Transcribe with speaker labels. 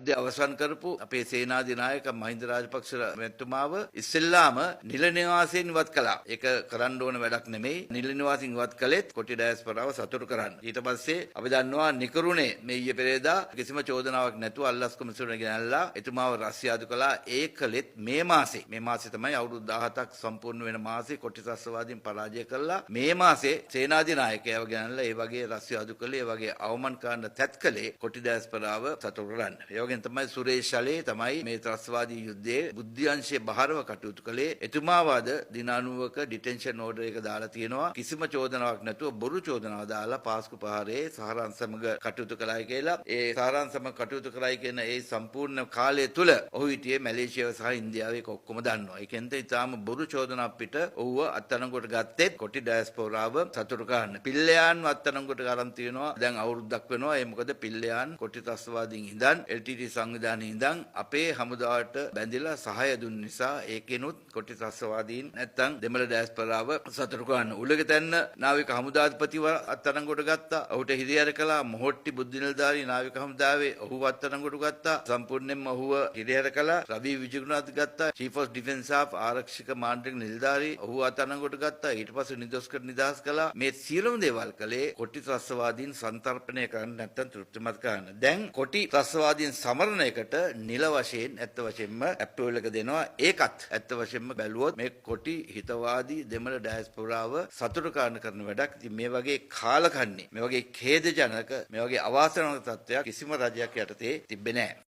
Speaker 1: යුද්ධය අවසන් කරපු අපේ සේනාධිනායක මහින්ද රාජපක්ෂ මැතිතුමාව ඉස්සෙල්ලාම නිල නිවාසයෙන් ඉවත් කළා. ඒක කරන්න ඕන වැඩක් නෙමෙයි. නිල නිවාසයෙන් ඉවත් කළෙත් කොටි ඩයස්පොරාව සතුටු කරන්න. ඊට පස්සේ අපි දන්නවා නිකරුණේ මේ ඊයේ පෙරේදා කිසිම චෝදනාවක් නැතුව අල්ලස් කොමිසමට ගෙනල්ලා එතුමාව රස්තියාදු කළා. ඒ කළෙත් මේ මාසේ. මේ මාසේ තමයි අවුරුදු 17ක් සම්පූර්ණ වෙන මාසේ කොටි ත්‍රස්තවාදීන් පරාජය කළා. මේ මාසේ සේනාධිනායකයව ගෙනල්ලා ඒ වගේ රස්තියාදු කළේ, ඒ වගේ අවමන් කරන්න තැත් කළේ කොටි ඩයස්පොරාව සතුටු කරන්න. ඒ වගේම තමයි සුරේෂ් ශලේ තමයි මේ ත්‍රස්තවාදී යුද්ධයේ බුද්ධි අංශයේ බහරව කටයුතු කළේ. එතුමාව අද දින 90ක ඩිටෙන්ෂන් ඕඩර් එක දාලා තියෙනවා. කිසිම චෝදනාවක් නැතුව බොරු චෝදනාව දාලා පාස්කු පහරේ සහරන් සමග කටයුතු කළායි කියලා. ඒ සහරන් සමග කටයුතු කරයි කියන ඒ සම්පූර්ණ කාලය තුල ඔහු හිටියේ මැලේසියාව සහ ඉන්දියාවේ, ඒක ඔක්කොම දන්නවා. ඒකෙන්ද ඉතාම බොරු චෝදනා පිට ඔහුව අත්අඩංගුවට ගත්තෙත් කොටි ඩයස්පෝරාව සතුටු කරන්න. පිල්ලයාන්ව අත්අඩංගුවට අරන් තියෙනවා. දැන් අවුරුද්දක් වෙනවා. ඒ මොකද පිල්ලයාන් කොටි ත්‍රස්තවාදීන් ඉඳන් LTT සංවිධානයේ ඉඳන් අපේ හමුදාවට බැඳිලා සහාය දුන්න නිසා ඒකෙනුත් කොටි ත්‍රස්තවාදීන් නැත්තම් දෙමළ ඩයස්පොරාව සතුටු කරන්න. උලගතැන්න නාවික හමුදාධිපතිව අත්අඩංගුවට ගත්තා. ඔහුට හිරිහැර කළා. මොහොට්ටි බුද්ධ නිලධාරී නාවික හමුදාවේ ඔහුව අත්අඩංගුවට ගත්තා. සම්පූර්ණයෙන්ම ඔහුව හිරිහැර කළා. රවි විජයගුණාත් ගත්තා. චීෆ් ඔෆ් ඩිෆෙන්ස් ස්ටාෆ් ආරක්ෂක මාණ්ඩලික නිලධාරී ඔහුව අත්අඩංගුවට ගත්තා. ඊට පස්සේ නිදොස් කර නිදහස් කළා. මේ සියලුම දේවල් කළේ කොටි ත්‍රස්තවාදීන් සන්තරපණය කරන්න නැත්තම් තෘප්තිමත් කරන්න. දැන් කොටි ත්‍රස්තවාදීන් සමරන එකට නිල වශයෙන් ඇත්ත වශයෙන්ම ඇප්‍රූවල් එක දෙනවා. ඒකත් ඇත්ත වශයෙන්ම බැලුවොත් මේ කොටි හිතවාදී දෙමළ ඩයස්පොරාව සතුටු කරන්න කරන වැඩක්. ඉතින් මේ වගේ කාලකන්ණි, මේ වගේ ඛේදජනක, මේ වගේ අවාසනාවන්ත තත්ත්වයක් කිසිම රජයක් යටතේ තිබ්බේ නෑ.